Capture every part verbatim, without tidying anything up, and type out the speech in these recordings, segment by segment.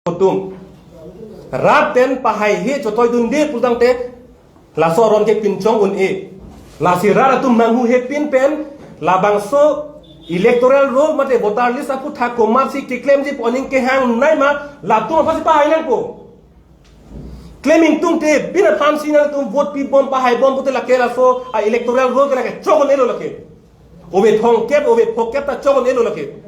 atum. Rat pen pahaihe chotoidunde pulotangte laso aron ke pinchong un-e. Lasi rat atum manghuhepin pen labangso electoral roll mate voter list aphuthak komatsi keklemji pu aning kehangnei ma, latum aphansi pahai nangpo. Klem ingtungte pin aphansi nangtum vote pibom pahaibom pute lake laso a-electoral roll ke lake chok un-elo lake. Ove thomkep, ove phokep ta chok un-elo lake.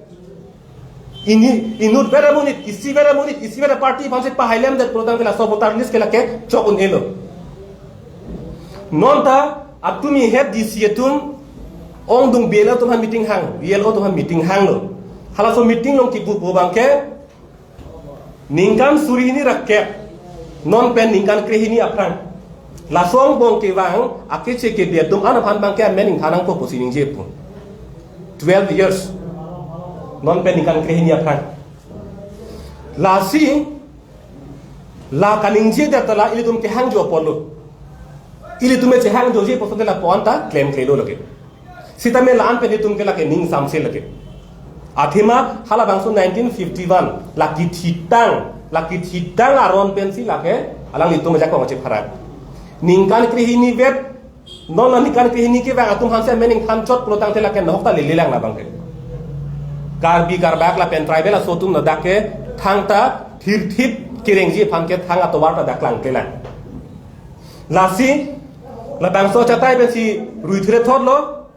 Ini, inut vet amonit, isi vet amonit, isi vet aparty aphansi pahailemdet pulotangte laso voter list ke lake chok un-elo. Non ta atumi het D C atum ongdung B L O atum aphan meeting hang, B L O atum aphan meeting hanglo. Halaso meeting along kipu pu abangke ningkan suri hini ra kep, non pen ningkan krehini aphrang. Laso angbong kevang akeche kebe atum an aphan abangke amen ingthan nangpo pusi ningje pu. Twelve years. Non pen ningkan krehini aphrang. Lasi la kaningjedet ta la ilitum kehangjo apotlo. Ilitum chehangjoji apotlo, lapu-an ta klemklelo lake. Sitame la-an pen itum ke lake ning samse lake. Athema halabangso nineteen fifty-one lake thitang, lake thitang aron pensi lake alanglitum ajakong chepharak. Ningkan krehini vet, non la ningkan krehini kevang atum aphansi amen ingthan chot pulotangte lake nahok ta lelelang labangke. Karbi Karbak lapen tribal aso atum ladak ke thangta thirthip kerengji aphan ke thang atovar ta dak klangklelang. Lasi labangso achatai pensi ruithre thotlo.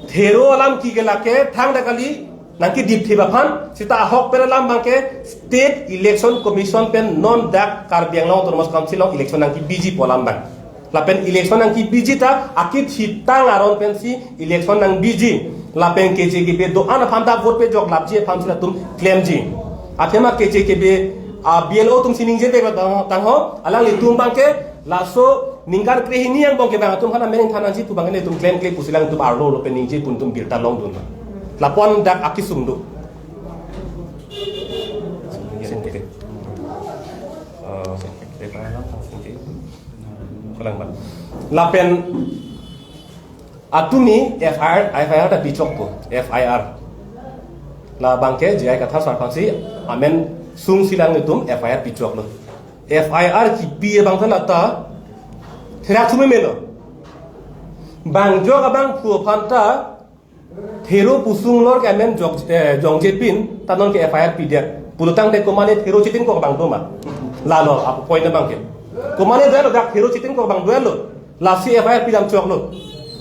Thero alam ke lake thangta kali nangkedipthip aphan, seta ahok pen alam abangke State Election Commission pen non dak Karbi Anglong Autonomous Council along election nangkebiji pu alam abang. Lapen election nangkebiji ta akethi thitang aron pensi election nangbiji. Lapen keche kebe do-an aphan ta vote pejoklapji aphansi latum klemji. Athema keche kebe a B L O atumsi ningje pek tang, tangho, alanglitum abangke laso ningkan krehini angbong kevang atum aphan amen ingthan nangji pu abangke netum klemkle pusi alangtum arlo lo pen ningje pu netum birta longdun. Lapu-an dak akesung do. Lapen atumi F I R, F I R ta pichokpo, F I R. Labangke J I Kathar sar aphansi amen sungsi alanglitum F I R pichoklo. F I R kipi abang ta lata therak thume melo. Bang jok abangphu aphan ta thero pusung lor ke amen jok, eh, jongjepin ta non ke F I R pidet. Pulotangte komane thero chitin kok abang do ma? Lalo apo point abangke. Komane do-etlo, dak thero chitin kok abang do-etlo. Lasi F I R pidam choklo.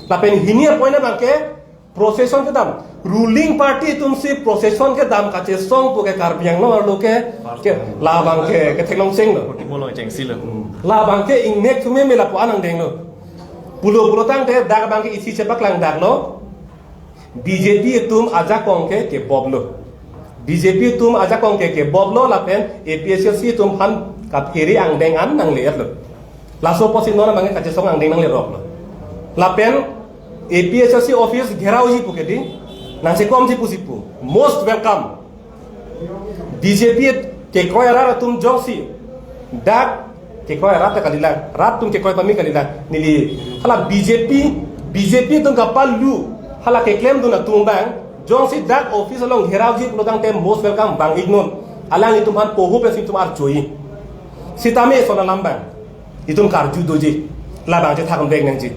Lapen hini apoint abangke procession kedam. Ruling party atumsi procession kedam kachesong pu ke Karbi Anglong arlo ke, ke labangke ketheklong chenglo. Kotimo lo chengsi lo. Labangke ingnek thume me lapu-an angdenglo. Pulo pulotangte dak abangke isi chepaklangdaklo. B J P atum ajakong ke keboblo. B J P atum ajakong ke keboblo lapen A P H L C atum aphan kaphere angdeng an nangle-etlo. Laso apotsi non abangke kachesong angdeng nangleroklo. Lapen A P H L C office gherauji pu ke di, nangchekomji pusi pu. Most welcome. B J P kekroi arat atum jongsi dak kekroi arat ta kalilang, rat atum kekroi pame kalilang. Neli hala B J P, B J P atum kapalu, hala keklemdun atum abang jongsi dak office along gherauji pulotangte most welcome bang-iknon. Alanglitum aphan poho pensi itum arjoi. Sitame eson alam abang itum karju doji, labang chethakdun vek nangji.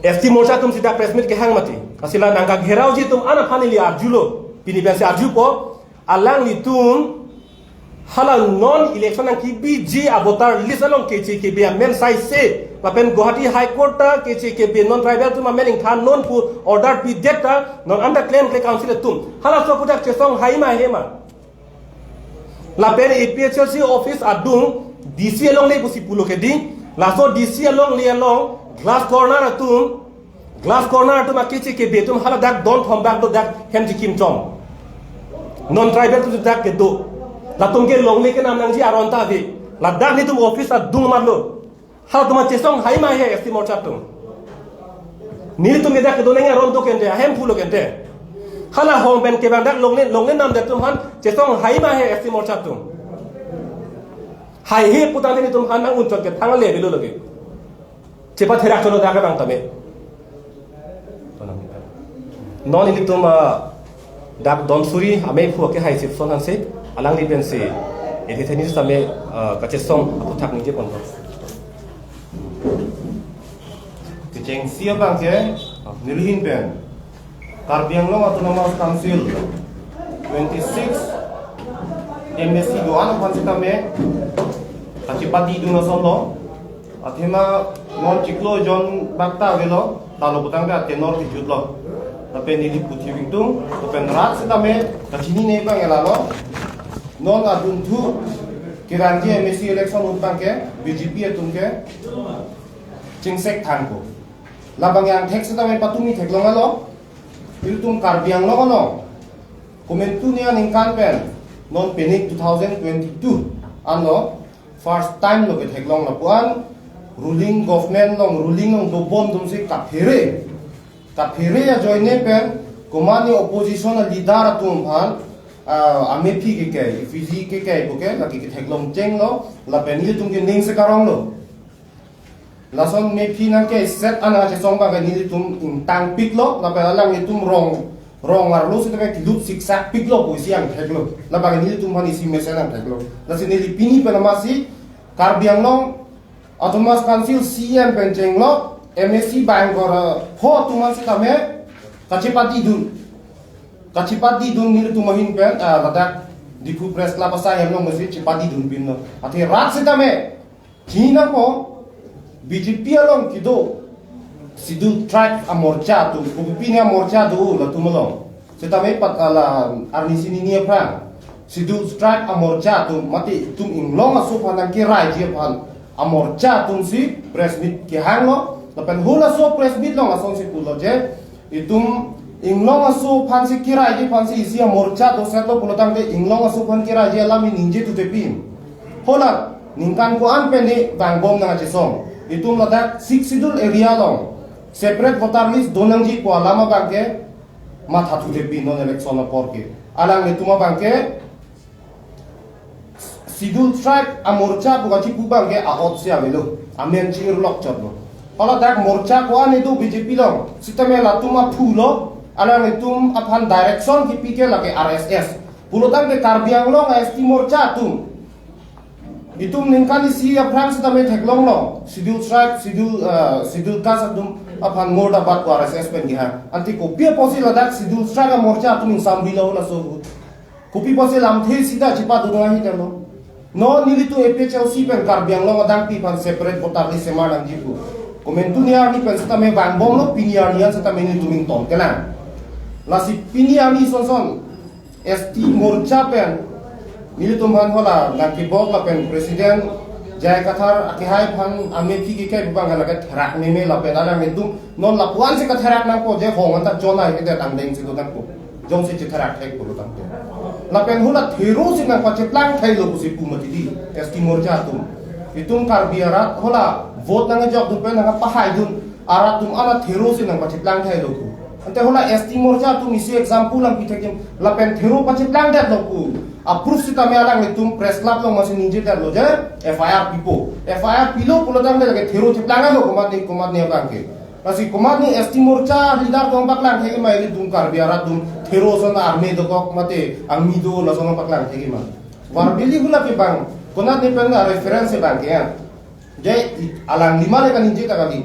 S T Morcha atumsi dak press meet kehang mati. Lasi la nangkagherauji atum an aphan neli arjulo. Pini pensi arjupo, alanglitum hala non election nangkebiji a-voter list along keche kebe amen saise, lapen Guwahati High Court ta keche kebe non tribal atum amen ingthan non pu order pidet ta non anta klemkle council atum. Halaso aputhak chesong hai ma he ma? Lapen A P H L C office adung D C alongle pusi pulo ke di, laso D C alongle along glass corner atum, glass corner atum akeche kebe atum hala dak don thom bak do, dak hem chikim chom. Non tribal atum dak kedo. Latum ke longle kenam nangji aron ta ave. Ladak netum office adung marlo. Halatum chesong hai ma he S T Morcha atum? Nelitum ke dak kedo nangji aron do kente, ahem pulo kente. Hala hong pen kevang dak longle, longle namdet atum aphan chesong hai ma he S T Morcha atum? Haihe putangte netum aphan nang-unchot ke thang le avelo lake. Chepatherak cholo dak abang tame. Non ilitum, ah, dak don suri amei phu ke hai sip son hanse. Alangli pensi, ede theni sitame, eh, kachesong aphuthak ningje ponpo. Kechengsi abang ke, nelihin pen Karbi Anglong Autonomous Council twenty-six M A C do-an aphan sitame kachepadi dun asonlo. Athema non chiklo jon bak ta avelo, talo putangte atenor kejutlo. Lapen neli puthi bingtung, lapen rat sitame kachinine abang ke lalo. Non adunthu kerangji M A C election ahut abang ke B J P atum ke chingsek thangpo. Labang angthek sitame patumi theklong alo. Ilitum Karbi Anglong along komantu ni aningkan pen non penik two thousand twenty-two anlo first time lo ketheklong lapuan ruling government along, ruling along dobom atumsi kaphere, kaphere ajoine pen komatne opposition a leader atum aphan, ah, amephi kekai, effigy kekai puke lake ketheklong chenglo, lapen ilitum ke ning sekaronglo. Lason mephi nangkeset an kachesong abang ke nelitum ingtangpiklo, lapen alanglitum rong, rong arlo sitame kilut siksak piklo pusi angtheklo. Labang ke nelitum aphan isi mesen angtheklo. Lasi neli pini pen amatsi Karbi Anglong Autonomous Council C E M pen chenglok M A C bangkor, eh, pho atum an sitame kachepadi dun. Kachepadi dun nelitum ahin pen, ah, ladak Diphu Press Club asai hem along si chepadi dun pinlo. Athe rat sitame chinine ko B J P along kedo Scheduled Tribe amorcha atum, kopi pini amorcha do latum along. Sitame pat ala arnisi nini aphrang Scheduled Tribe amorcha atum, mate itum inglong aso aphan nangkeraiji aphan amorcha atumsi press meet kehanglo. Lapen halaso press meet along asonsi pulo je, itum inglong aso aphansi keraiji aphansi isi amorcha dosetlo pulotangte inglong aso aphan keraiji alam ningje thutepin. Hala ningkan ko-an pen ne vangbom nangkachesong. Itum ladak Sixth Schedule area along separate voter list donangji pu alam abang ke matha thutepin non election apor ke. Alanglitum abang ke Scheduled Tribe amorcha pu kachipu abang ke ahokse avelo, amen chi-irlok chotlo. Haladak morcha ko-an kedo B J P along, sitame latum aphulo, alanglitum aphan direction kipi ke lake R S S. Pulotangte Karbi Anglong a S T morcha atum, itum ningkan isi aphrang sitame theklonglo, Scheduled Tribe, Scheduled, eh, Scheduled Caste atum aphan murdabat pu R S S pen kehang. Ante kopi apotsi ladak Scheduled Tribe amorcha atum ingsamrilo laso ahut? Kopi apotsi lamthe sida chepadodun ahi telo? Non nelitum A P H L C pen Karbi Anglong adangpi aphan separate voter list semar nangji pu komantu ni arni pen sitame vangbomlo, pini arni an sitame nelitum ingtong kelang. Lasi pini arni sonson S T morcha pen nelitum aphan hala nangkebok lapen President J I Kathar akehai aphan amephi kekai pu abang hala ketherak meme lapen alanglitum non lapuansi katherak nangpo je hong anta chonai kedet angdengsi do nangpo. Jongsi chetherak thek pulotangte. Lapen hala therosi nangpacheplang thailo pusi pu mati di S T morcha atum. Itum Karbi arat hala vote nangkejok dun pen nangpahai dun arat atum ana therosi nangpacheplang thailo pu. Ante hala S T morcha atum isi example nangpi thekji, lapen thero pacheplang detlo pu aproof sitame alanglitum press club along masi ningje detlo je F I R pipo. F I R pilo pulotangte lake thero cheplanglo komatne komatne abang ke. Lasi komatne S T morcha leader atum paklang thekji ma, ilitum Karbi arat atum thero ason army dokok mate army do lason paklang thekji ma? Warbili hala ke abang, konatne pen reference abang ke ya. Je i-, alangli ma le kaningje ta kali.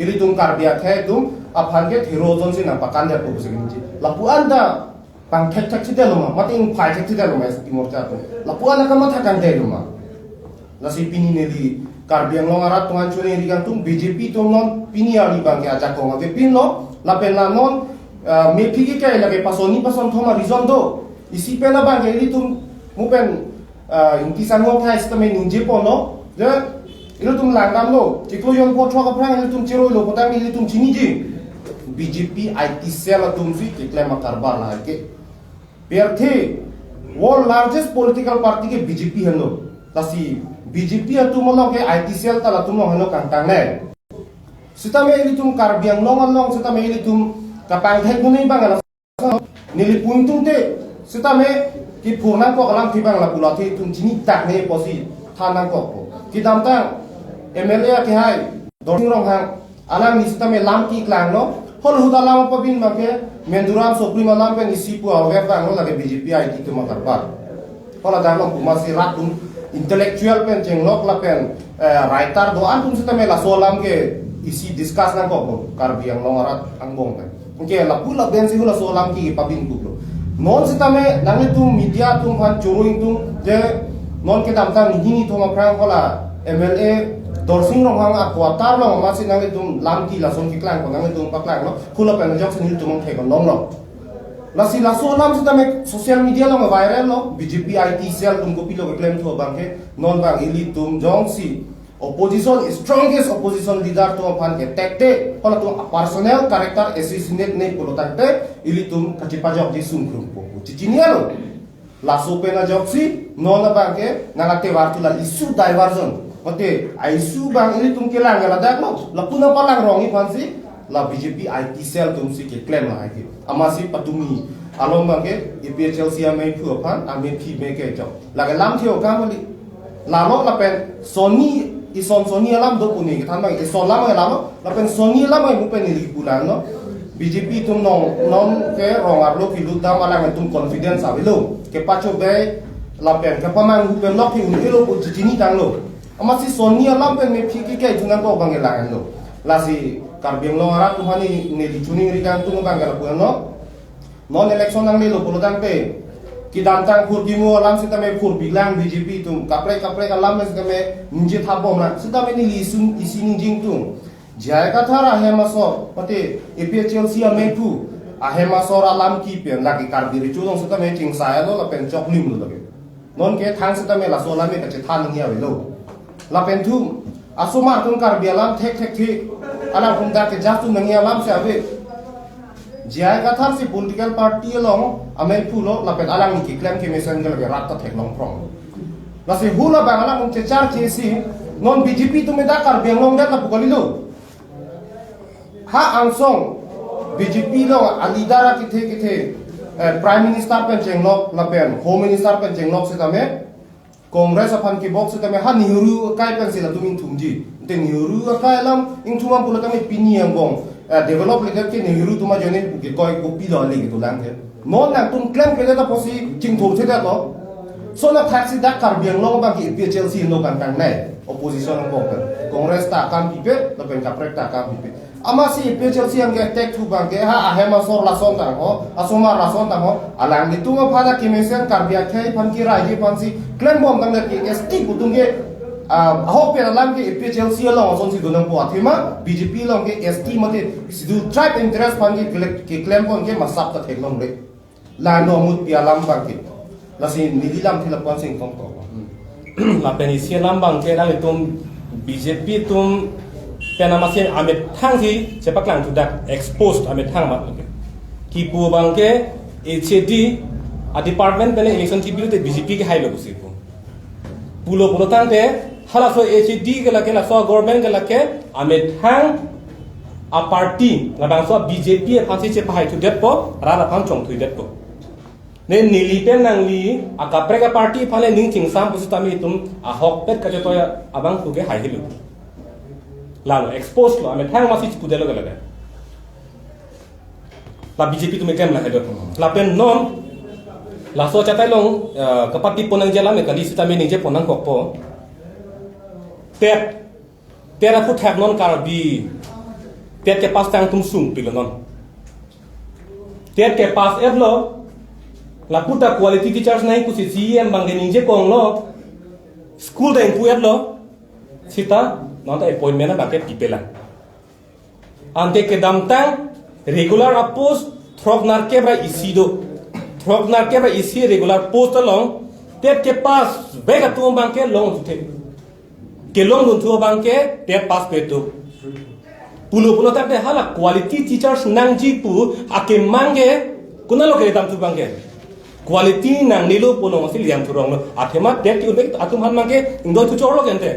Ilitum Karbi akhei atum aphan ke thero asonsi nangpakan detpo pusi kaningje. Lapuan ta pangthek thek chedetlo ma, mate ingphai thek chedetlo ma S T morcha atum? Lapuan akamatha kangdetlo ma? Lasi pini neli Karbi Anglong arat atum an choningri kangtung, B J P atum non pini arni abang ke ajakong avepinlo, lapen la non, ah, mephi kekai lake pasonni pasonthom a-reason do. Isi pen abang ke ilitum mu pen, ah, Ingti Sangho akhei sitame ningje ponlo je, ilitum langdamlo, chiklo jon phongo throk aphrang ilitum cheroilo putang ilitum chiniji. B J P I T cell atumsi keklem akarbar lahai ke. Pirthe world largest political party ke B J P henlo. Lasi B J P atum along ke I T cell ta latum along henlo kangtangnei. Sitame ilitum Karbi Anglong along sitame ilitum kapangthek dunji abang la neli pu ingtungte, sitame kiphur nangkok alamthe abang lapu la athe itum chinitakne pusi than nangkokpo. Kedamtang M L A akehai Dorsing Ronghang, alangli sitame lam keklanglo, hol ahut alam apabin abang ke Menduram Suprim alam pen isi pu awep abang lo, lake B J P I T atum akarbar. Hala damlo pu amatsi rat atum intellectual pen chenglok lapen, eh, writer do-an atum sitame laso alam ke isi discuss nangkok lo Karbi Anglong arat angbong pen. Anke lapu lapen si hula laso alam ke pabin kuk lo. Non sitame nanglitum media atum aphan choro ingtung je non kedamtang hini thom aphrang hala M L A Dorsing Ronghang a-quarter along amatsi nanglitum lamki lason keklang ko nanglitum paklang lo. Hula pen ajoksi nelitum angthek along lo. Lasi laso alam sitame social media along viral lo, B J P I T cell atum kopilo keklem thu abang ke, non abang ilitum jongsi opposition, strongest opposition leader atum aphan attack te, halatum a-personal character assassinate ne pulo tangte, ilitum kachepajokji sungkrungpo pu chechini lo. Laso pen ajoksi, non abang ke, nang ate wartu la issue diversion. Mate, a-issue abang ilitum kelang ladak lo, lapu nangpalang rong-i aphansi, la B J P I T cell atumsi keklem lahai ke. Amatsi patumi along abang ke A P H L C ameiphu aphan, amephi me kejok. Lake lamthe-o kam kali. Lalo lapen sonni, ison sonni alam do pu ne kethan abang, ison alam ke lalo, lapen sonni alam ke mu pen neli pulang lo. B J P atum non, non ke rong arlo kelut dam alanglitum confidence avelo. Kepachobei lapen kepamanghu pen lok ke un-elo pu chechini tanglo. Amatsi sonni alam pen mephi ke ke junang ko abang ke lahenlo. Lasi Karbi Anglong arat atum aphan neli choningri kangtung abang ke lapu-an lo. Non election nanglelo pulo tangte, kedamtang phurkimo alam sitame phurpilang B J P atum, kaprek kaprek alam sitame ningje thapbomlang, sitame neli isun isi ningje ingtung. J I Kathar ahem asor, mate A P H L C ameiphu, ahem asor alamki pen lake Karbi Recho along sitame chingsai lo lapen choklim lo lake. Non ke thang sitame laso alam ke kachethan nangji avelo. Lapen thum, asomar atum Karbi alam thekthekthe, alanglitum dak ke just nangji alam si ave. J I Kathar si political party along ameiphu lo, lapen alangli keklem kemesen ke lake rat ta theklong phrong. Lasi hula abang alangtum checharche si, non B J P atum dak Karbi Anglong det lapu kalilo. Ha angsong B J P along a-leader akethe kethe, eh, Prime Minister pen chenglok lapen Home Minister pen chenglok sitame, Congress aphan kebok sitame ha Nehru akai pensi latum ingthumji. Te Nehru akai alam ingthum am pulo tame pini angbong, eh, develop leader ke Nehru atum ajoine pu kekoi kopilo ale kedolang ke. Non nangtum klemkledet apotsi chingthurthedet lo. Lason athaksi dak Karbi Anglong abang ke A P H L C no kangkangnei. Opposition angbong pen. Congress ta akam pipe, lapen kaprek ta akam pipe. Amatsi A P H L C anke attack thu abang ke ha ahem asor lason tangho, asomar lason tangho. Alanglitum aphan akemesen Karbi akhei aphan keraiji aphansi klembom tangdet ke S T pu atum ke, ah, ahok pen alam ke A P H L C along asonsi donangpo athema B J P along ke S T mate Scheduled Tribe interest aphan ke kele-, keklempon ke masap ta theklongle. La no mut pi alam abang ke. Lasi neli lamthe lapu-an si ingtong to. Lapen isi alam abang ke nanglitum B J P atum pen amatsi amethang si chepaklang thu dak exposed amethang amat lake. Kipu abang ke H A D a-department pen election kipi te B J P ke hailo pusi pu. Pulo pulo tangte halaso H A D ke lake, laso government ke lake amethang a-party, labangso B J P aphansi chepahai thudetpo, rat aphan chongthuidetpo. Ne neli pen nangli akaprek a-party aphan le ning chingsam pusitame itum ahokpet kachetoi abang thu ke haihelo. Lalo expose lo, amethang amatsi chipudetlo ke lake. La B J P atum eklem lahelo. Lapen non laso achatai along, eh, kapatipon nangji alam ke kali sitame ningjeponang kokpo. TET, TET aphuthak non Karbi TET kepass tang atum sungpiklo non. TET kepass-etlo, lapu ta quality teachers nangji pusi C E M abang ke ningje konglo, school ta ingpu-etlo, sita non ta appointment abang ke pipelang. Ante kedamtang regular a-post throk nerkep ra isi do. Throk nerkep ra isi regular post along TET kepass bek atum abang ke longthuthek. Kelongdunthu abang ke TET pass petu. Pulo pulo tangte hala quality teachers nangji pu akemang ke konatlo kedamthu abang ke. Quality nangnelo pu alongsi liang thurong lo. Athema TET ke-un bek atum aphan abang ke ingdoithu chorlo ke ante.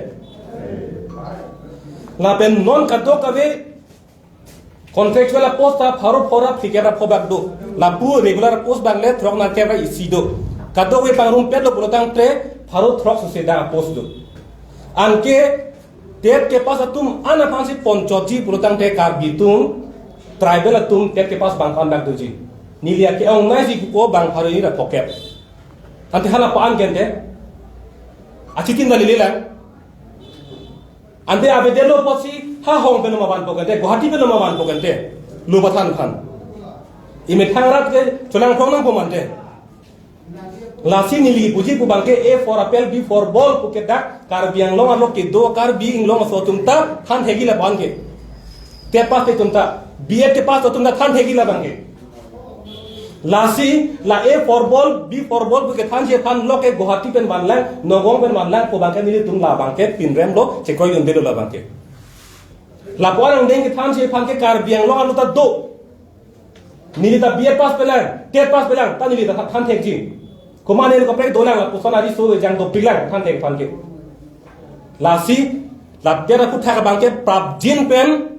Lapen non kadokave contractual a-post ta pharo phora phlikep ra phobak do. Lapu regular post abang le throk nerkep ra isi do. Kadokave pangrumpetlo pulo tangte pharo throk suse da a-post do. Anke TET kepass atum an aphansi ponchotji pulo tangte Karbi atum, tribal atum TET kepass bang phan dak doji. Neli ake-ong naisi kuko bang pharo hini ra phokep. Ante hala pa-an kente. Achitin dali lelang. Ante avedetlo pusi ha hong pen ma vanpo kente, Guwahati pen ma vanpo kente. Lo pathan khan. Imethang rat ke cholang phong nangpo mante. Lasi neli puji pu abangke A for apple, B for ball pu ke dak Karbi Anglong arlo kedo Karbi Anglong aso atum ta than thekji la abangke. TET pass atum ta, B.Ed ke pass atum ta than thekji la abangke. Lasi la A for ball, B for ball pu kethanji aphan lo ke Guwahati pen vanlang, Nagaon pen vanlang pu abangke nelitum la abangke pinrem lo, chekroidundelo la abangke. Lapu-an angdeng kethanji aphan ke Karbi Anglong arlo ta do. Neli ta B.Ed pass pelang, TET pass pelang, ta neli ta than thekji. Komat neli kaprek dolang lapuson ari so jang dopiklang than thek aphan ke. Lasi, la TET aphuthak abangke prapjin pen,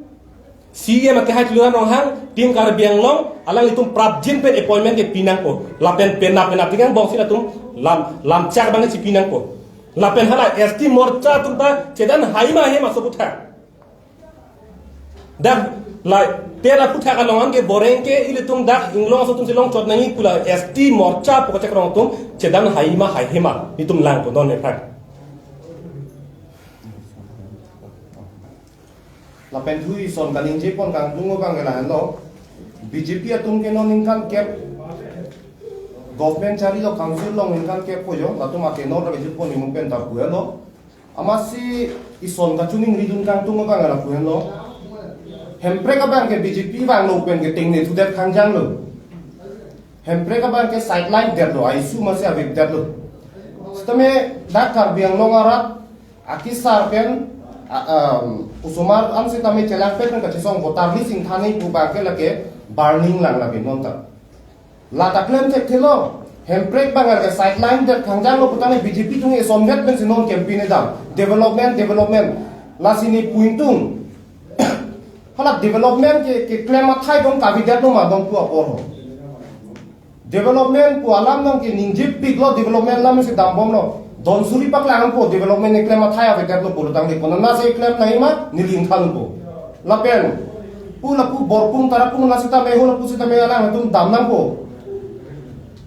CEM ake hai Tuliram Ronghang, Team Karbi Anglong, alanglitum prapjin pen appointment ke pinangpo. Lapen penap penap tingkang bongsi latum lam, lamchak abangke si pinangpo. Lapen hala ST Morcha atum ta chedan haima hema so aphuthak. Dak la TET aphuthak along anke boreng ke ilitum dak Inglong aso atum si longchot nangji pu la ST Morcha pu kachek rong atum chedan haima hai hema nelitum langpo non ne phak. Lapen thu ison kaningje pon kangtung abang ke lahenlo. BJP atum ke non ningkan kep government charlilo, council along ningkan kep po jo, latum atenor ta kejut pon imum pen ta puelo. Amatsi ison kachiningridun kangtung abang ke lapu henlo. Hemprek abang ke BJP vanglo pen ke tengne thudet khangjanglo. Hemprek abang ke sideline detlo, a-issue masi avepdetlo. Sitame dak Karbi Anglong arat akesar pen, a, um, osomar an sitame chelangpet pen kachesong voter list ingthan nangji pu abang ke lake burning lang lapen non ta. La ta klem thekthelo, Hemprek abang ke sideline det khangjanglo putangte BJP atum ke eson vet pensi non campaign edam. Development, development. Lasi neli pu ingtung. Hala development ke, keklem athai dong kavedetlo ma dong pu apor ho. Development pu alam dong ke ningjepiklo, development alam si dambomlo. Don suri paklang po development keklem athai avedetlo pulotangte konatsi klem nangji ma neli ingthanpo. Lapen pu lapu Borpung Tarapung la sitame ho lapu sitame alangtum dam nangpo.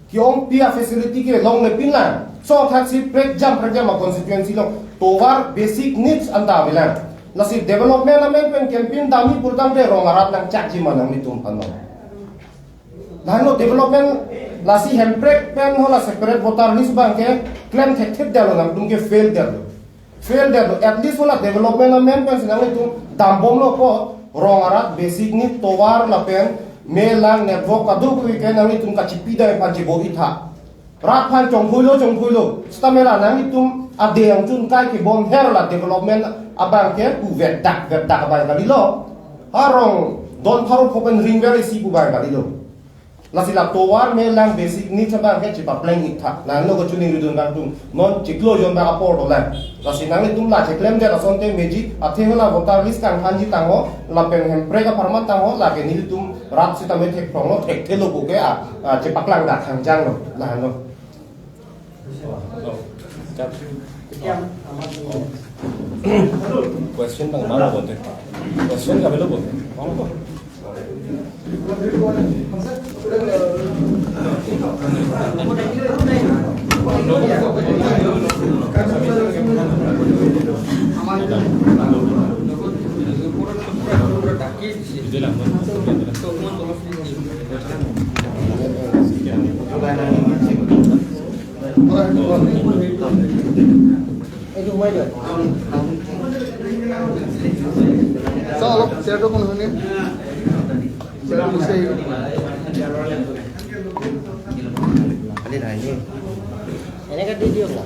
Ke-ongpi a-facility ke longlepin lang. Songthaksi prekjam prekjam a-constituency along tovar basic needs anta avelang. Lasi development amen pen campaign damji pulotangte rong arat nangchakji ma nanglitum aphan lo. Lahenlo development, lasi Hemprek pen hala separate voter list abang ke klem thekthedetlo, nangtum ke fail detlo. Fail detlo, at least hala development amen pensi nanglitum dambomlo ko, rong arat basic need tovar lapen me lang network kadokave ke nanglitum kachipidam aphan chibo-itha. Rat aphan chongphuilo, chongphuilo. Sitame la nanglitum ade angchun kai kebom her la development abang ke pu vetdak, vetdak abang kalilo. Arong don pharo pho pen ring vel isi pu abang kalilo. Lasi la tovar me lang basic need abang ke chipapleng-itha. Nanglo kachiningridun kangtung. Non chiklo jon abang apor dolang. Lasi nanglitum la chiklemdet asonte meji athe hala voter list kangthanji tangho, lapen Hemprek apharman tangho, lake nelitum rat sitame thekphronglo, thekthelo pu ke a, a, chipaklang dak khangjanglo. Lahenlo. Question abang mana bote? Question ka belo bote? এইটো সোমাই দিয়ক। চাওক, অলপ চেয়াৰটো অকণ হয় নে? চেয়াৰটো গুচি আহিব। এনেকে দি দিয়ক না।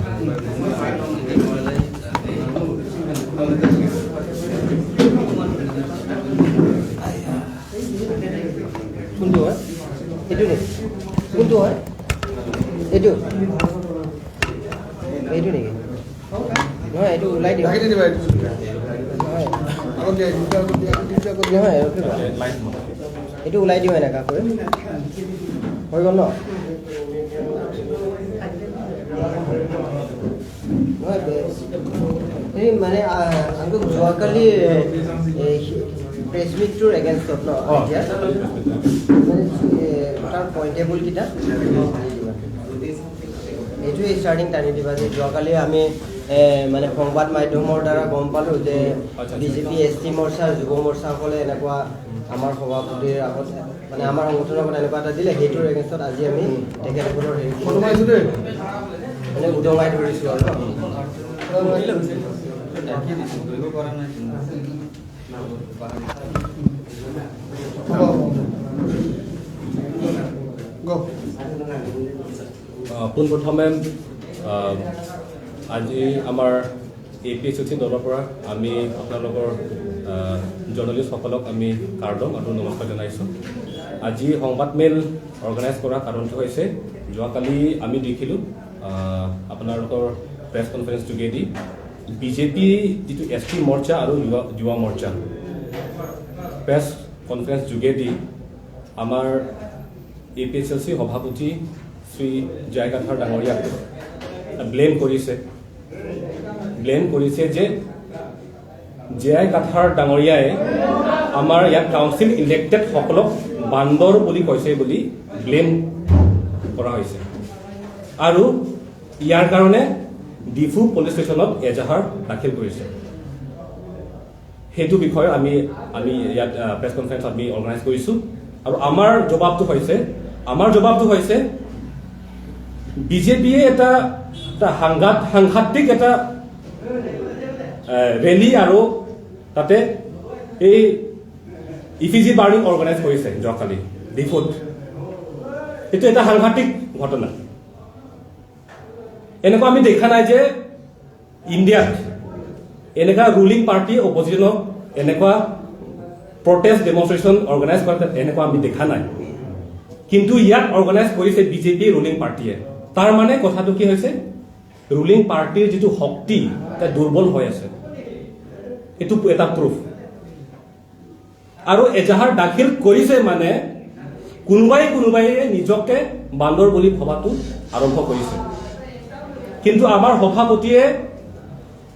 কোনটো হয়? এইটো নেকি? কোনটো হয়? এইটো? এইটো নেকি? নহয়, এইটো ওলাই দিয়ক। ঢাকি নিদিবা এইটো। নহয়। আগত দিয়া, এইটো আগত দিয়া, এইটো আগত দিয়া। নহয়, ৰখিব। এইটো ওলাই দিওঁ এনেকা কৰি। হৈ গ'ল ন? নহয়, বে-, এই মানে, আ, আনকো যোৱাকালি, এ, এ, প্ৰেছ মিটটোৰ এগেইনষ্টত ন, অ। এতিয়া? মানে, এ, তাৰ পইণ্টেবলকেইটা? এইটোৱে ষ্টাৰ্টিং টানি দিবা যে যোৱাকালি আমি এ, মানে সংবাদ মাধ্যমৰ দ্বাৰা গম পালো যে আচ্ছা, আচ্ছা। বিজেপি এছ টি মৰ্চা, যুৱ মৰ্চাসকলে এনেকুৱা আমাৰ সভাপতিৰ আগত, মানে আমাৰ সংগঠনৰ আগত এনেকুৱা এটা দিলে, সেইটোৰ এগেইনষ্টত আজি আমি তেখেতসকলৰ হেৰি মানে উদঙাই ধৰিছো আৰু ন। পোনপ্ৰথমে আজি আমাৰ এ পি এইচ এল চি দলৰ পৰা আমি আপোনালোকৰ জাৰ্ণালিষ্টসকলক আমি কাৰ্ডম আৰু নমস্কাৰ জনাইছোঁ। আজি সংবাদমেল অৰ্গেনাইজ কৰা কাৰণটো হৈছে যোৱাকালি আমি দেখিলোঁ আপোনালোকৰ প্ৰেছ কনফাৰেন্স যোগেদি বিজেপি যিটো এছ টি মৰ্চা আৰু যুৱ যুৱ মৰ্চা প্ৰেছ কনফাৰেন্স যোগেদি আমাৰ এ পি এইচ এল চি সভাপতি শ্ৰী জে আই কাথাৰ ডাঙৰীয়াক ব্লেম কৰিছে। ব্লেম কৰিছে যে জে আই কাথাৰ ডাঙৰীয়াই আমাৰ ইয়াত কাউন্সিল ইলেক্টেডসকলক বান্দৰ বুলি কৈছে বুলি ব্লেম কৰা হৈছে আৰু ইয়াৰ কাৰণে ডিফু পুলিচ ষ্টেচনত এজাহাৰ দাখিল কৰিছে। সেইটো বিষয়ে আমি আমি ইয়াত প্ৰেছ কনফাৰেন্স আমি অৰ্গেনাইজ কৰিছোঁ আৰু আমাৰ জবাবটো হৈছে আমাৰ জবাবটো হৈছে বিজেপিয়ে এটা এটা সাংঘাত সাংঘাতিক এটা ৰেলী আৰু তাতে এই ইফিজি বাৰ্ণিং অৰ্গেনাইজ কৰিছে যোৱাকালি ডিফুত। এইটো এটা সাংঘাতিক ঘটনা। এনেকুৱা আমি দেখা নাই যে ইণ্ডিয়াত এনেকুৱা ৰুলিং পাৰ্টি অপজিশ্যনক এনেকুৱা প্ৰটেষ্ট ডেমনষ্ট্ৰেশ্যন অৰ্গেনাইজ কৰে, এনেকুৱা আমি দেখা নাই। কিন্তু ইয়াত অৰ্গেনাইজ কৰিছে বিজেপি ৰুলিং পাৰ্টিয়ে। তাৰ মানে কথাটো কি হৈছে? ৰুলিং পাৰ্টিৰ যিটো শক্তি, এটা দুৰ্বল হৈ আছে, এইটো এটা প্ৰুফ। আৰু এজাহাৰ দাখিল কৰিছে মানে কোনোবাই কোনোবাই নিজকে বান্দৰ বুলি ভবাটো আৰম্ভ কৰিছে। কিন্তু আমাৰ সভাপতিয়ে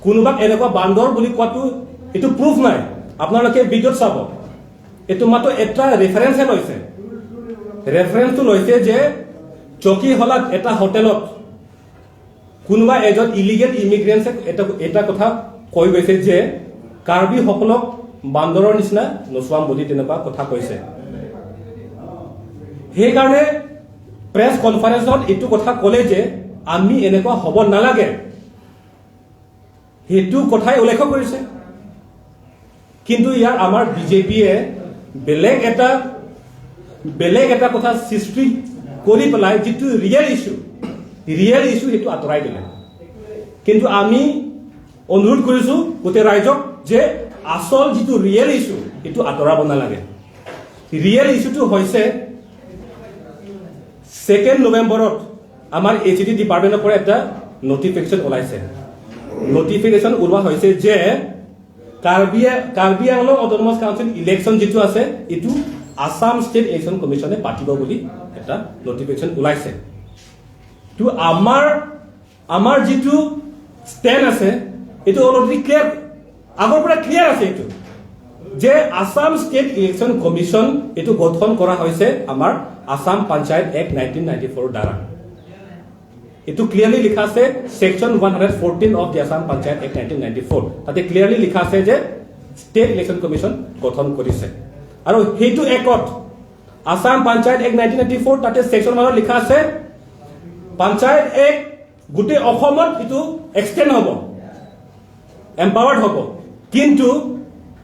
কোনোবাক এনেকুৱা বান্দৰ বুলি কোৱাটো এইটো প্ৰুফ নাই। আপোনালোকে ভিডিঅ'ত চাব, এইটো মাত্ৰ এটা ৰেফাৰেন্সহে লৈছে। ৰেফাৰেন্সটো লৈছে যে চকীহলাত এটা হোটেলত কোনোবা এজন ইলিগেল ইমিগ্ৰেণ্টছে এটা এটা কথা কৈ গৈছে যে কাৰ্বিসকলক বান্দৰৰ নিচিনা নচুৱাম বুলি তেনেকুৱা কথা কৈছে। সেইকাৰণে প্ৰেছ কনফাৰেন্সত এইটো কথা ক'লে যে আমি এনেকুৱা হ'ব নালাগে, সেইটো কথাই উল্লেখ কৰিছে। কিন্তু ইয়াৰ আমাৰ বিজেপিয়ে বেলেগ এটা বেলেগ এটা কথা সৃষ্টি কৰি পেলাই যিটো ৰিয়েল ইছ্যু, ৰিয়েল ইছ্যু সেইটো আঁতৰাই দিলে। কিন্তু আমি অনুৰোধ কৰিছোঁ গোটেই ৰাইজক যে আচল যিটো ৰিয়েল ইছ্যু সেইটো আঁতৰাব নালাগে। ৰিয়েল ইছ্যুটো হৈছে ছেকেণ্ড নৱেম্বৰত আমাৰ এইচ ডি ডিপাৰ্টমেণ্টৰ পৰা এটা নটিফিকেশ্যন ওলাইছে। নটিফিকেশ্যন ওলোৱা হৈছে যে কাৰ্বি কাৰ্বি আংলং অট'নমাছ কাউন্সিল ইলেকশ্যন যিটো আছে এইটো আছাম ষ্টেট ইলেকশ্যন কমিশ্যনে পাতিব বুলি এটা নটিফিকেশ্যন ওলাইছে। তো আমাৰ আমাৰ যিটো ষ্টেণ্ড আছে এইটো অলৰেডি ক্লিয়াৰ, আগৰ পৰা ক্লিয়াৰ আছে এইটো যে আছাম ষ্টেট ইলেকশ্যন কমিশ্যন এইটো গঠন কৰা হৈছে আমাৰ Assam panchayat act nineteen ninety four দ্বাৰা। এইটো ক্লিয়াৰলি লিখা আছে section one hundred fourteen of the Assam panchayat act nineteen ninety four. তাতে ক্লিয়াৰলি লিখা আছে যে ষ্টেট ইলেকশ্যন কমিশ্যন গঠন কৰিছে আৰু সেইটো এক্টত Assam panchayat act nineteen ninety four তাতে ছেকশ্যন ওৱানত লিখা আছে পঞ্চায়ত এক্ট গোটেই অসমত এইটো এক্সটেণ্ড হ'ব, এম্পাৱাৰ্ড হ'ব, কিন্তু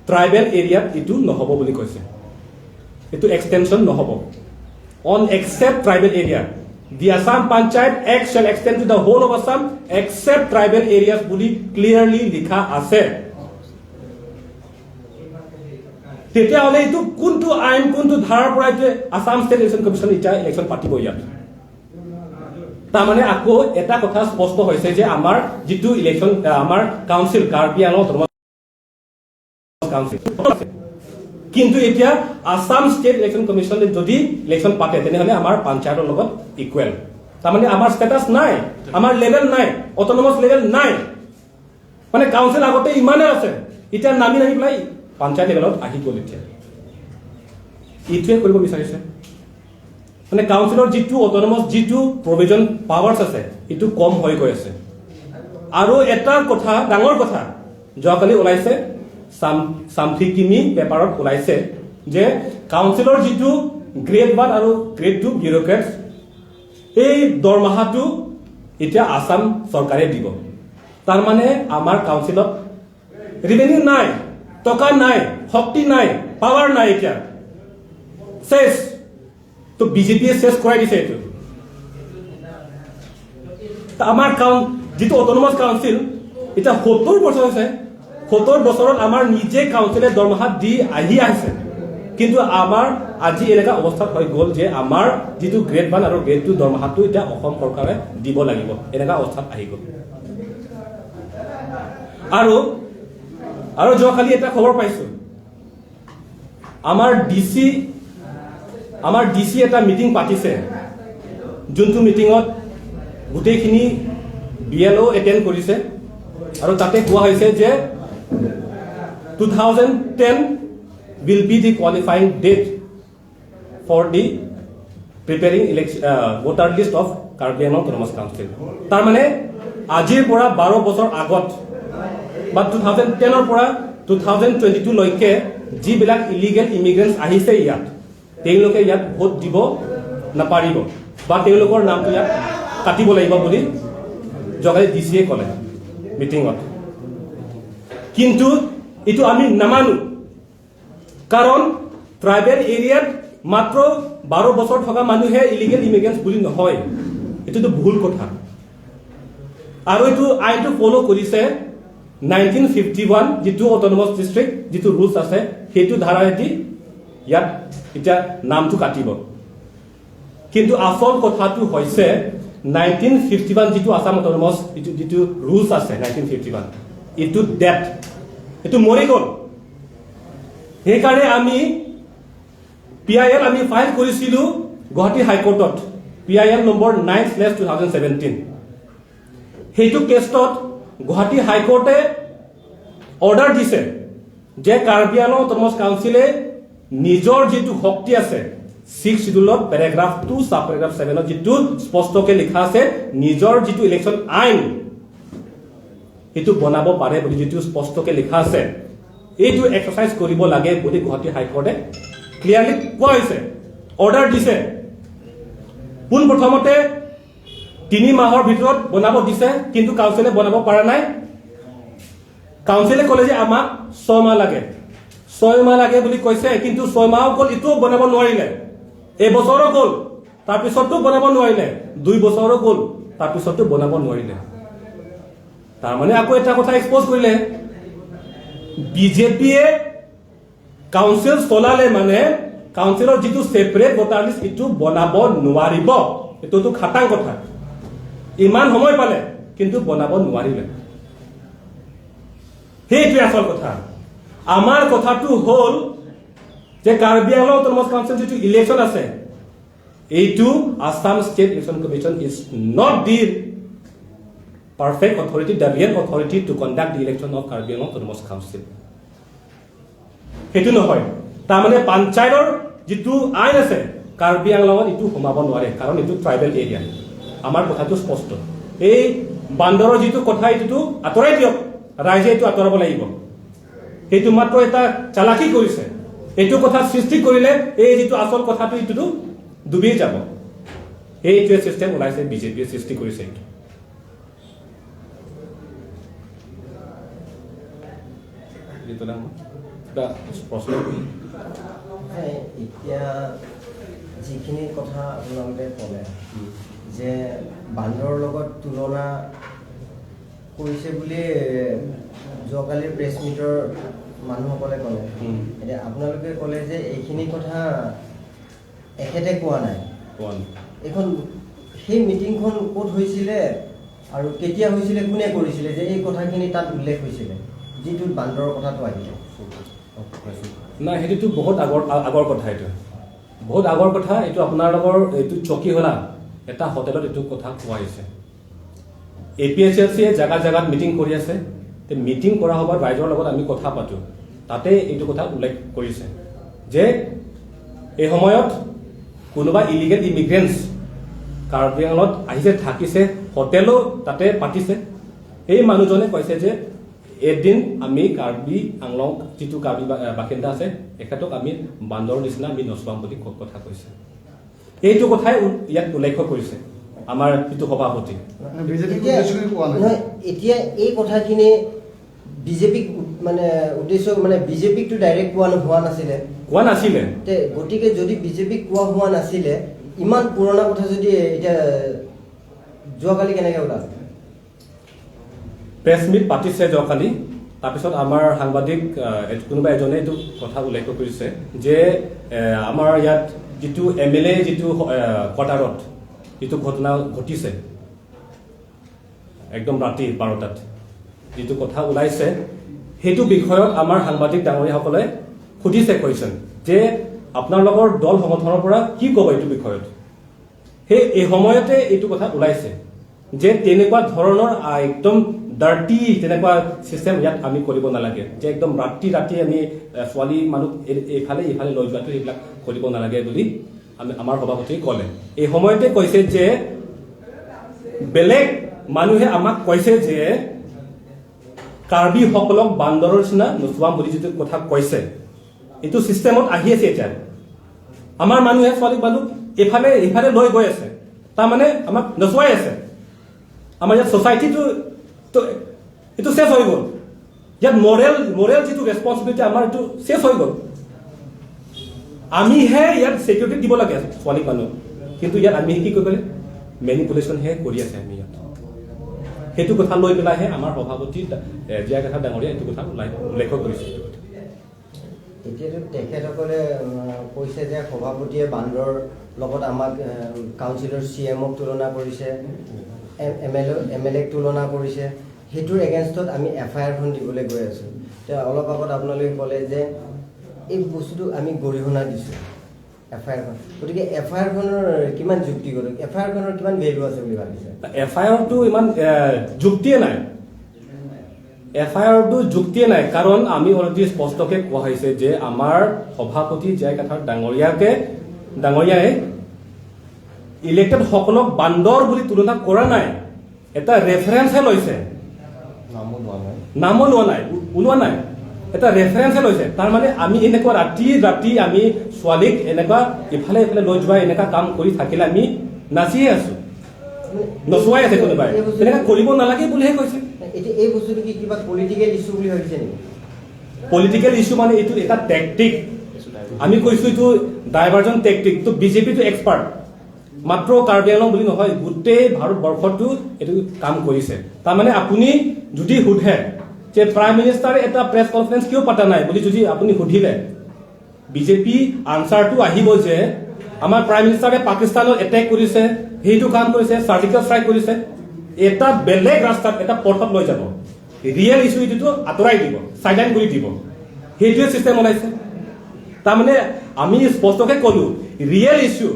ট্ৰাইবেল এৰিয়াত এইটো নহ'ব বুলি কৈছে। এইটো এক্সটেনশ্যন নহ'ব। On except tribal area, the Assam Panchayat Act shall extend to the whole of Assam except tribal areas বুলি ক্লিয়াৰলি লিখা আছে। তেতিয়াহ'লে এইটো কোনটো আইন, কোনটো ধাৰাৰ পৰা এইটো আছাম ষ্টেট ইলেকশ্যন কমিশ্যন এতিয়া ইলেকশ্যন পাতিব ইয়াত? তাৰমানে আকৌ এটা কথা স্পষ্ট হৈছে যে আমাৰ যিটো ইলেকশ্যন, আহ, আমাৰ কাউন্সিল, কাৰ্বি আংলং অট'নমাছ কাউন্সিল, কিন্তু এতিয়া আছাম ষ্টেট ইলেকশ্যন কমিশ্যনে যদি ইলেকশ্যন পাতে, তেনেহ'লে আমাৰ পঞ্চায়তৰ লগত ইকুৱেল। তাৰমানে আমাৰ ষ্টেটাছ নাই, আমাৰ লেভেল নাই, অট'নমাছ লেভেল নাই। মানে কাউন্সিল আগতে ইমানে আছে, এতিয়া নামি নামি পেলাই পঞ্চায়ত লেভেলত আহি গ'ল। এতিয়া এইটোৱে কৰিব বিচাৰিছে। মানে কাউন্সিলৰ যিটো অট'নমাছ, যিটো প্ৰভিজন পাৱাৰ্ছ আছে, এইটো কম হৈ গৈ আছে। আৰু এটা কথা, ডাঙৰ কথা, যোৱাকালি ওলাইছে, চাম চামথিকিমি পেপাৰত ওলাইছে যে কাউন্সিলৰ যিটো গ্ৰেড ওৱান আৰু গ্ৰেড টু বিউৰ'ক্ৰেটছ, এই দৰমহাটো এতিয়া আছাম চৰকাৰে দিব। তাৰমানে আমাৰ কাউন্সিলত ৰেভিনিউ নাই, টকা নাই, শক্তি নাই, পাৱাৰ নাই। এতিয়া শেষ। তো বিজেপিয়ে শেষ কৰাই দিছে এইটো। তা আমাৰ কাউন যিটো অট'নমাছ কাউন্সিল, এতিয়া সত্তৰ বছৰ হৈছে। সত্তৰ বছৰত আমাৰ নিজে কাউন্সিলে দৰমহা দি আহি আছে, কিন্তু আমাৰ আজি এনেকুৱা অৱস্থাত হৈ গ'ল যে আমাৰ যিটো গ্ৰেড ওৱান আৰু গ্ৰেড টু দৰমহাটো এতিয়া অসম চৰকাৰে দিব লাগিব, এনেকুৱা অৱস্থাত আহি গ'ল। আৰু আৰু যোৱাকালি এটা খবৰ পাইছো, আমাৰ ডি চি আমাৰ ডি চি এটা মিটিং পাতিছে, যোনটো মিটিঙত গোটেইখিনি বি এল অ' এটেণ্ড কৰিছে আৰু তাতে কোৱা হৈছে যে two thousand ten will be the qualifying date for the preparing election, uh, voter list of Karbi Anglong Autonomous Council। তাৰমানে আজিৰ পৰা বাৰ বছৰ আগত বা টু থাউজেণ্ড টেনৰ পৰা টু থাউজেণ্ড টুৱেণ্টি টুলৈকে যিবিলাক ইলিগেল ইমিগ্ৰেণ্টছ আহিছে ইয়াত, তেওঁলোকে ইয়াত ভোট দিব নাপাৰিব বা তেওঁলোকৰ নামটো ইয়াত কাটিব লাগিব বুলি যোৱাকালি ডি চিয়ে ক'লে মিটিঙত। কিন্তু এইটো আমি নামানো, কাৰণ ট্ৰাইবেল এৰিয়াত মাত্ৰ বাৰ বছৰ থকা মানুহে ইলিগেল ইমিগ্ৰেণ্টছ বুলি নহয়, এইটোতো ভুল কথা। আৰু এইটো আইনটো ফ'ল' কৰিছে নাইনটিন ফিফটি ওৱান যিটো অট'নমাছ ডিষ্ট্ৰিক্ট যিটো ৰুলছ আছে, সেইটো ধাৰাৰেদি ইয়াত এতিয়া নামটো কাটিব। কিন্তু আচল কথাটো হৈছে নাইনটিন ফিফটি ওৱান যিটো আছাম অট'নমাছ যিটো যিটো ৰুলছ আছে নাইনটিন ফিফটি ওৱান, এইটো ডেড, এইটো মৰি গ'ল। সেইকাৰণে আমি পি আই এল আমি ফাইল কৰিছিলো গুৱাহাটী হাইকোৰ্টত, P I L number nine slash two thousand seventeen. সেইটো কেছত গুৱাহাটী হাইকোৰ্টে অৰ্ডাৰ দিছে যে কাৰ্বি আংলং অট'নমাছ কাউন্সিলে নিজৰ যিটো শক্তি আছে, ছিক্স শ্বিডিউলত পেৰেগ্ৰাফ টু ছাব পেৰেগ্ৰাফ ছেভেনত যিটো স্পষ্টকে লিখা আছে, নিজৰ যিটো ইলেকশ্যন আইন, সেইটো বনাব পাৰে বুলি যিটো স্পষ্টকে লিখা আছে, এইটো এক্সাৰচাইজ কৰিব লাগে বুলি গুৱাহাটী হাইকোৰ্টে ক্লিয়াৰলি কোৱা হৈছে, অৰ্ডাৰ দিছে। পোনপ্ৰথমতে তিনি মাহৰ ভিতৰত বনাব দিছে, কিন্তু কাউন্সিলে বনাব পৰা নাই। কাউন্সিলে ক'লে যে আমাক ছয় মাহ লাগে, ছয় মাহ লাগে বুলি কৈছে, কিন্তু ছয় মাহ গ'ল, এইটোও বনাব নোৱাৰিলে। এবছৰো গ'ল, তাৰপিছতো বনাব নোৱাৰিলে, দুই বছৰো গ'ল, তাৰপিছতো বনাব নোৱাৰিলে। তাৰমানে আকৌ এটা কথা এক্সপ'জ কৰিলে, বিজেপিয়ে কাউন্সিল চলালে মানে কাউন্সিলৰ যিটো ছেপাৰেট ভোটাৰ লিষ্ট, এইটো বনাব নোৱাৰিব। এইটোতো খাটাং কথা। ইমান সময় পালে, কিন্তু বনাব নোৱাৰিলে। সেইটোৱে আচল কথা। আমাৰ কথাটো হ'ল যে কাৰ্বি আংলং অট'নমাছ কাউন্সিল যিটো ইলেকশ্যন আছে, এইটো Assam State Election Commission is not the perfect authority, the real authority to conduct the election of Karbi Anglong Autonomous Council। সেইটো নহয়। তাৰমানে পঞ্চায়তৰ যিটো আইন আছে, কাৰ্বি আংলঙত এইটো সোমাব নোৱাৰে, কাৰণ এইটো ট্ৰাইবেল এৰিয়া। আমাৰ কথাটো স্পষ্ট। এই বান্দৰৰ যিটো কথা, এইটোতো আঁতৰাই দিয়ক, ৰাইজে এইটো আঁতৰাব লাগিব। সেইটো মাত্ৰ এটা চালাকি কৰিছে। এইটো কথা সৃষ্টি কৰিলে এই যিটো আচল কথাটো, এইটোতো ডুবিয়ে যাব। এইটোৱে ছিষ্টেম ওলাইছে, বিজেপিয়ে সৃষ্টি কৰিছে এইটো। এইটো নাম কিবা প্ৰশ্ন? হয়, এতিয়া যিখিনি কথা আপোনালোকে ক'লে যে বান্দৰৰ লগত তুলনা কৰিছে বুলি যোৱাকালিৰ প্ৰেছ মিটৰ মানুহসকলে ক'লে। উম। এতিয়া আপোনালোকে ক'লে যে এইখিনি কথা এখেতে কোৱা নাই। কোৱা নাই। এইখন, সেই মিটিংখন ক'ত হৈছিলে আৰু কেতিয়া হৈছিলে, কোনে কৰিছিলে যে এই কথাখিনি তাত উল্লেখ হৈছিলে, যিটোত বান্দৰৰ কথাটো আহিলে? নাই, সেইটোতো বহুত আগৰ, আ-, আগৰ কথা এইটো। বহুত আগৰ কথা এইটো। আপোনালোকৰ এইটো চকী হলা এটা হোটেলত এইটো কথা কোৱা হৈছে। এ পি এইচ এল চিয়ে জেগা জেগাত মিটিং কৰি আছে। তে মিটিং কৰা সময়ত ৰাইজৰ লগত আমি কথা পাতো, তাতে এইটো কথা উল্লেখ কৰিছে যে এই সময়ত কোনোবা ইলিগেল ইমিগ্ৰেণ্টছ কাৰ্বি আংলঙত আহিছে, থাকিছে, হোটেলো তাতে পাতিছে। এই মানুহজনে কৈছে যে এদিন আমি কাৰ্বি আংলং যিটো কাৰ্বি বা-, বাসিন্দা আছে, এখেতক আমি বান্দৰৰ নিচিনা আমি নচুৱাম বুলি ক-, কথা কৈছে। এইটো কথাই উ-, ইয়াত উল্লেখ কৰিছে আমাৰ যিটো সভাপতি। বিজেপিক এতিয়া উদ্দেশ্য কৰি কোৱা নাই। নহয়, এতিয়া এই কথাখিনি বিজেপিক উ-, মানে উদ্দেশ্য, মানে বিজেপিকতো ডাইৰেক্ট কোৱা ন-, হোৱা নাছিলে। কোৱা নাছিলে। তে গতিকে যদি বিজেপিক কোৱা হোৱা নাছিলে, ইমান পুৰণা কথা যদি এতিয়া যোৱাকালি কেনেকে ওলাল? প্ৰেছ মিট পাতিছে যোৱাকালি। তাৰপিছত আমাৰ সাংবাদিক, আহ, এ-, কোনোবা এজনে এইটো কথা উল্লেখ কৰিছে যে, এ, আমাৰ ইয়াত যিটো এম এল এ যিটো, এ, কোৱাৰ্টাৰত যিটো ঘটনা ঘটিছে, একদম ৰাতি বাৰটাত যিটো কথা ওলাইছে, সেইটো বিষয়ত আমাৰ সাংবাদিক ডাঙৰীয়াসকলে সুধিছে কুৱেশ্যন যে আপোনালোকৰ দল সংগঠনৰ পৰা কি ক'ব এইটো বিষয়ত। সেই এই সময়তে এইটো কথা ওলাইছে যে তেনেকুৱা ধৰণৰ, আ, একদম ডাৰ্টি তেনেকুৱা ছিষ্টেম ইয়াত আমি কৰিব নালাগে, যে একদম ৰাতি ৰাতি আমি, আ, ছোৱালী মানুহ এ-, এইফালে এইফালে লৈ যোৱাটো এইবিলাক কৰিব নালাগে বুলি আমি, আমাৰ সভাপতিয়ে ক'লে। এই সময়তে কৈছে যে বেলেগ মানুহে আমাক কৈছে যে কাৰ্বিসকলক বান্দৰৰ নিচিনা নচুৱাম বুলি যিটো কথা কৈছে, এইটো ছিষ্টেমত আহি আছে এতিয়া। আমাৰ মানুহে ছোৱালী মানুহ এইফালে এইফালে লৈ গৈ আছে, তাৰমানে আমাক নচুৱাই আছে। আমাৰ ইয়াত ছ'চাইটিটো তো এইটো চেছ হৈ গ'ল। ইয়াত মৰেল, মৰেল যিটো ৰেছপনচিবিলিটি আমাৰ এইটো চেছ হৈ গ'ল। আমিহে ইয়াত ছিকিউৰিটি দিব লাগে ছোৱালী মানুহ, কিন্তু ইয়াত আমি কি কৰিব লাগে? মেনিপুলেশ্যনহে কৰি আছে আমি ইয়াত। সেইটো কথা লৈ পেলাইহে আমাৰ সভাপতি ডা-, এ, জে আৰ কাথাৰ ডাঙৰীয়া এইটো কথা উল্লেখ, উল্লেখ কৰিছে। এতিয়াতো তেখেতসকলে, উম, কৈছে যে সভাপতিয়ে বান্দৰ লগত আমাক, এ, কাউন্সিলৰ চি এমক তুলনা কৰিছে, এম, এম এল এ, এম এল এক তুলনা কৰিছে। সেইটোৰ এগেইনষ্টত আমি এফ আই আৰখন দিবলৈ গৈ আছোঁ। এতিয়া অলপ আগত আপোনালোকে ক'লে যে এই বস্তুটো আমি গৰিহণা দিছোঁ, এফ আই আৰখন। গতিকে এফ আই আৰখনৰ কিমান যুক্তিগত, এফ আই আৰখনৰ কিমান ভেলু আছে বুলি ভাবিছে? এফ আই আৰটো ইমান, এ, যুক্তিয়ে নাই। এফ আই আৰটো যুক্তিয়ে নাই, কাৰণ আমি অলৰেডি স্পষ্টকে কোৱা হৈছে যে আমাৰ সভাপতি জে আৰ কাথাৰ ডাঙৰীয়াকে, ডাঙৰীয়াই ইলেক্টেড সকলক বান্দৰ বুলি তুলনা কৰা নাই, এটা ৰেফাৰেন্সহে লৈছে। নামো লোৱা নাই। নামো লোৱা নাই, উ-, ওলোৱা নাই, এটা ৰেফাৰেন্সহে লৈছে। তাৰমানে আমি এনেকুৱা ৰাতি ৰাতি আমি ছোৱালীক এনেকুৱা ইফালে ইফালে লৈ যোৱা এনেকুৱা কাম কৰি থাকিলে আমি নাচিয়ে আছো। নচুৱাই আছে কোনোবাই। এই বস্তু- তেনেকা কৰিব নালাগে বুলিহে কৈছে। এতিয়া এই বস্তুটো কি কিবা পলিটিকেল ইছ্যু বুলি ভাবিছে নেকি? পলিটিকেল ইছ্যু মানে এইটো এটা টেকটিক। আমি কৈছো এইটো ডাইভাৰ্জন টেকটিক। তো বিজেপিটো এক্সপাৰ্ট। মাত্ৰ কাৰ্বি আংলং বুলি নহয়, গোটেই ভাৰতবৰ্ষতো এইটো কাম কৰিছে। তাৰমানে আপুনি যদি সোধে যে প্ৰাইম মিনিষ্টাৰে এটা প্ৰেছ কনফাৰেন্স কিয় পতা নাই বুলি যদি আপুনি সুধিলে, বিজেপি আনচাৰটো আহিব যে আমাৰ প্ৰাইম মিনিষ্টাৰে পাকিস্তানত এটেক কৰিছে, সেইটো কাম কৰিছে, চাৰ্জিকেল ষ্ট্ৰাইক কৰিছে। এটা বেলেগ ৰাস্তাত, এটা পথত লৈ যাব, ৰিয়েল ইছ্যু এইটোতো আঁতৰাই দিব, চাইডলাইন কৰি দিব। সেইটোৱে ছিষ্টেম ওলাইছে। তাৰমানে আমি স্পষ্টকে ক'লো, real issue,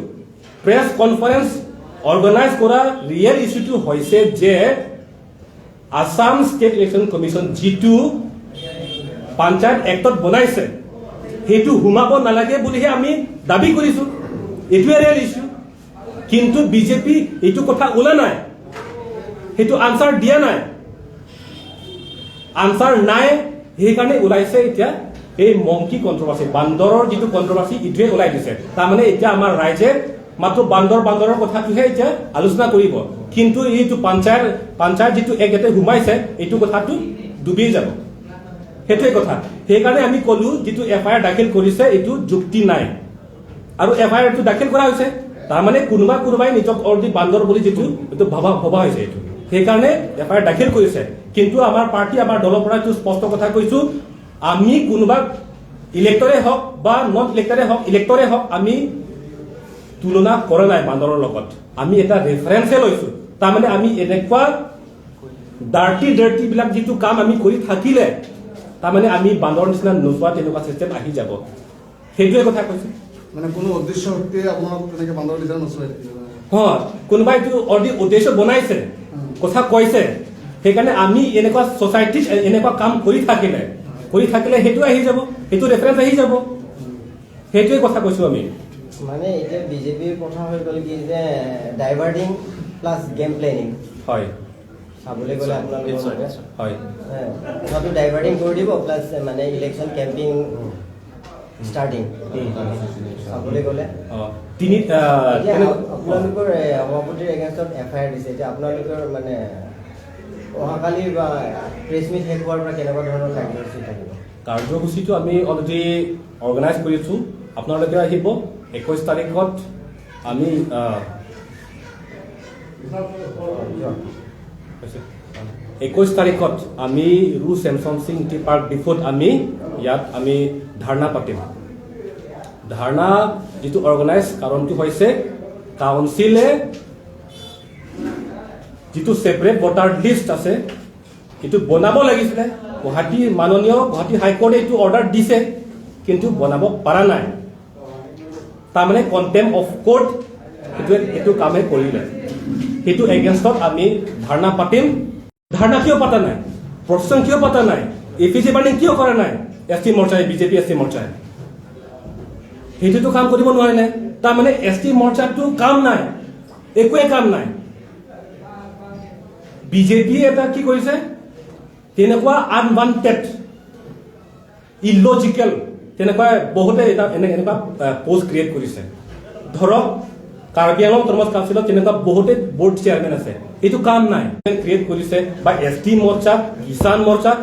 press conference organise কৰা ৰিয়েল ইছ্যুটো হৈছে যে আছাম ষ্টেট ইলেকশ্যন কমিশ্যন যিটো পঞ্চায়ত এক্টত বনাইছে, সেইটো সোমাব নালাগে বুলিহে আমি দাবী কৰিছো। এইটোৱে ৰিয়েল ইছ্যু। কিন্তু বিজেপি এইটো কথা ওলা নাই, সেইটো আনচাৰ দিয়া নাই। আনচাৰ নাই, সেইকাৰণে ওলাইছে এতিয়া এই মংকি কণ্ট্ৰভাৰ্চি, বান্দৰৰ যিটো কণ্ট্ৰভাৰ্চি, এইটোৱে ওলাই দিছে। তাৰমানে এতিয়া আমাৰ ৰাইজে মাত্ৰ বান্দৰ বান্দৰৰ কথাটোহে এতিয়া আলোচনা কৰিব, কিন্তু এইটো পঞ্চায়ত, পঞ্চায়ত যিটো এক্ট ইয়াতে সোমাইছে, এইটো কথাটো ডুবিয়ে যাব। সেইটোৱে কথা। সেইকাৰণে আমি ক'লো, যিটো এফ আই আৰ দাখিল কৰিছে, এইটো যুক্তি নাই। আৰু এফ আই আৰটো দাখিল কৰা হৈছে, তাৰমানে কোনোবা কোনোবাই নিজক অলৰেডি বান্দৰ বুলি যিটো এইটো ভবা, ভবা হৈছে এইটো, সেইকাৰণে এফ আই আৰ দাখিল কৰিছে। কিন্তু আমাৰ পাৰ্টি, আমাৰ দলৰ পৰা এইটো স্পষ্ট কথা কৈছো, আমি কোনোবা ইলেক্টৰে হওক বা নন ইলেক্টৰে হওক, ইলেক্টৰে হওক, আমি তুলনা কৰা নাই বান্দৰৰ লগত। আমি এটা ৰেফাৰেন্সে লৈছো। তাৰমানে আমি এনেকুৱা ডাৰ্টি ডাৰ্টি বিলাক যিটো কাম আমি কৰি থাকিলে, তাৰমানে আমি বান্দৰৰ নিচিনা নোচোৱা তেনেকুৱা ছিষ্টেম আহি যাব। সেইটোৱে কথা কৈছো। মানে কোনো উদ্দেশ্য শক্তিয়ে আপোনালোকক তেনেকে বান্দৰৰ নিচিনা নচুৱাই থাকিব? হয়, কোনোবাই এইটো অলৰেডি উদ্দেশ্য বনাইছে, উম। কথা কৈছে, সেইকাৰণে আমি এনেকুৱা ছ'চাইটিত এ-, এনেকুৱা কাম কৰি থাকিলে, কৰি থাকিলে সেইটো আহি যাব, সেইটো ৰেফাৰেন্স আহি যাব। সেইটোৱে কথা কৈছো আমি। মানে এতিয়া বিজেপিৰ কথা হৈ গ'ল কি যে ডাইভাৰ্টিং প্লাছ গেম প্লেনিং। হয়। চাবলৈ গ'লে আপোনালোকৰ নিশ্চয়, মতে, নিশ্চয়। হয়। হে, কথাটো ডাইভাৰ্টিং কৰি দিব প্লাছ মানে ইলেকশ্যন কেম্পেইন ষ্টাৰ্টিং। উম। চাবলৈ গ'লে অ, তিনি আহ, এতিয়া তেনে- আপ- আপোনালোকৰ এ, সভাপতিৰ এগেইনষ্টত এফ আই আৰ দিছে। এতিয়া আপোনালোকৰ মানে অহাকালি বা প্ৰেছ মিট শেষ হোৱাৰ পৰা কেনেকুৱা ধৰণৰ কাৰ্যসূচী থাকিব? কাৰ্যসূচীটো আমি অলৰেডি অৰ্গেনাইজ কৰিছোঁ। আপোনালোকে আহিব একৈছ তাৰিখত। আমি আহ, একৈছ তাৰিখত আমি ৰো ছেমছন সিং টি পাৰ্ক ডিফুত আমি ইয়াত আমি ধৰ্ণা পাতিম। ধৰ্ণা যিটো অৰ্গেনাইজ কাৰণটো হৈছে কাউন্সিলে যিটো ছেপাৰেট ভোটাৰ লিষ্ট আছে, এইটো বনাব লাগিছিলে। গুৱাহাটী, মাননীয় গুৱাহাটী হাইকোৰ্টে এইটো অৰ্ডাৰ দিছে, কিন্তু বনাব পৰা নাই। তাৰমানে কণ্টেম্প অফ কোৰ্ট এইটো, এইটো কামে কৰিলে। সেইটো এগেইনষ্টত আমি ধৰ্ণা পাতিম। ধৰ্ণা কিয় পতা নাই? প্ৰচেছন কিয় পতা নাই? এফিডেভিট বাৰ্ণিং কিয় কৰা নাই এছ টি মৰ্চাই, বিজেপি এছ টি মৰ্চাই? সেইটোতো কাম কৰিব নোৱাৰে নে? তাৰমানে এছ টি মৰ্চাটো কাম নাই, একোৱে কাম নাই। বিজেপিয়ে এটা কি কৰিছে, তেনেকুৱা আনৱান্টেড, ইলজিকেল, তেনেকুৱা বহুতে এটা এনে- এনেকুৱা পষ্ট ক্ৰিয়েট কৰিছে। ধৰক, কাৰ্বি আংলং অট'নমাছ কাউন্সিলত তেনেকুৱা বহুতে বৰ্ড চেয়াৰমেন আছে, এইটো কাম নাই। ক্ৰিয়েট কৰিছে বা এছ টি মৰ্চা, কিষাণ মৰ্চা,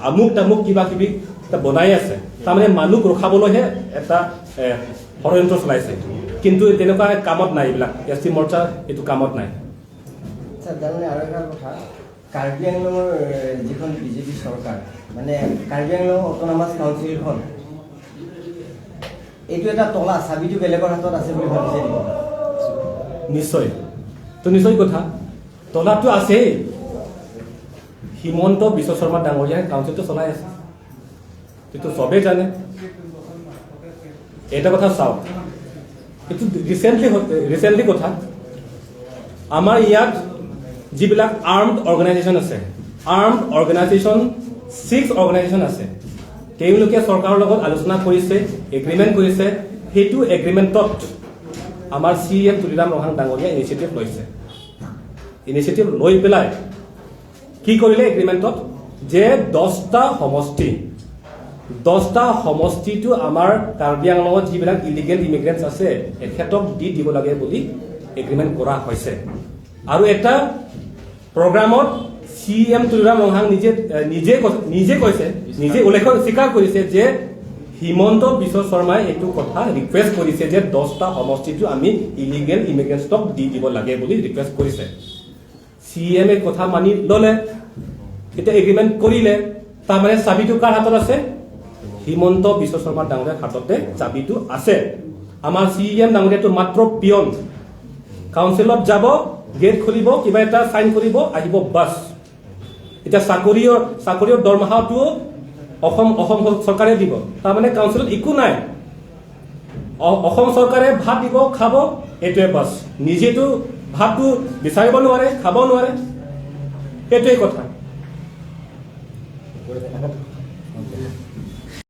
আমুক তামুক কিবা কিবি এটা বনাই আছে, তাৰমানে মানুহ ৰখাবলৈহে এটা এ, ষড়যন্ত্ৰ চলাইছে, কিন্তু তেনেকুৱা কামত নাই এইবিলাক। এছ টি মৰ্চা এইটো কামত নাই। ছাৰ, তাৰমানে আৰু এটা কথা, কাৰ্বি আংলঙৰ এ, যিখন বিজেপি চৰকাৰ, মানে কাৰ্বি আংলং অট'নমাছ কাউন্সিলখন, এইটো এটা তলা, চাবিটো বেলেগৰ হাতত আছে বুলি ভাবিছে নেকি? নিশ্চয়, তো নিশ্চয় কথা, তলাটো আছেই। হিমন্ত বিশ্ব শৰ্মা ডাঙৰীয়াই কাউন্সিলটো চলাই আছে, এইটো চবেই জানে। এটা কথা চাওক, এইটো ৰিচেণ্টলি, ৰিচেণ্টলি কথা, আমাৰ ইয়াত যিবিলাক আৰ্মড অৰ্গেনাইজেশ্যন আছে, আৰ্মড অৰ্গেনাইজেশ্যন ছিক্স অৰ্গেনাইজেশ্যন আছে, তেওঁলোকে চৰকাৰৰ লগত আলোচনা কৰিছে, এগ্ৰিমেণ্ট কৰিছে। সেইটো এগ্ৰিমেণ্টত আমাৰ চি ই এম তুলিৰাম ৰংহাং ডাঙৰীয়া ইনিচিয়েটিভ লৈছে। ইনিচিয়েটিভ লৈ পেলাই কি কৰিলে এগ্ৰিমেণ্টত, যে দহটা সমষ্টি, দহটা সমষ্টিটো আমাৰ কাৰ্বি আংলঙত যিবিলাক ইলিগেল ইমিগ্ৰেণ্টছ আছে, এখেতক দি দিব লাগে বুলি এগ্ৰিমেণ্ট কৰা হৈছে। আৰু এটা প্ৰগ্ৰামত চি ই এম তুলিৰাম ৰংহাং নিজে, এ, নিজে কৈ- নিজে কৈছে, নিজে উল্লেখ, স্বীকাৰ কৰিছে যে হিমন্ত বিশ্ব শৰ্মাই এইটো কথা ৰিকুৱেষ্ট কৰিছে যে দহটা সমষ্টিটো আমি ইলিগেল ইমিগ্ৰেণ্টছক দি দিব লাগে বুলি ৰিকুৱেষ্ট কৰিছে। চি ই এম এ কথা মানি ললে, এতিয়া এগ্ৰিমেণ্ট কৰিলে, তাৰমানে চাবিটো কাৰ হাতত আছে? হিমন্ত বিশ্ব শৰ্মা ডাঙৰীয়াৰ হাততে চাবিটো আছে। আমাৰ চি ই এম ডাঙৰীয়াটো মাত্ৰ পিয়ন। কাউন্সিলত যাব, গেট খুলিব, কিবা এটা চাইন কৰিব, আহিব, বাছ। এতিয়া চাকৰিৰ, চাকৰিৰ দৰমহাটো অসম, অসম চৰকাৰে দিব, তাৰমানে কাউন্সিলত একো নাই। অ- অসম চৰকাৰে ভাত দিব, খাব, এইটোৱে বাছ। নিজেতো ভাতটো বিচাৰিব নোৱাৰে, খাব নোৱাৰে, এইটোৱে কথা।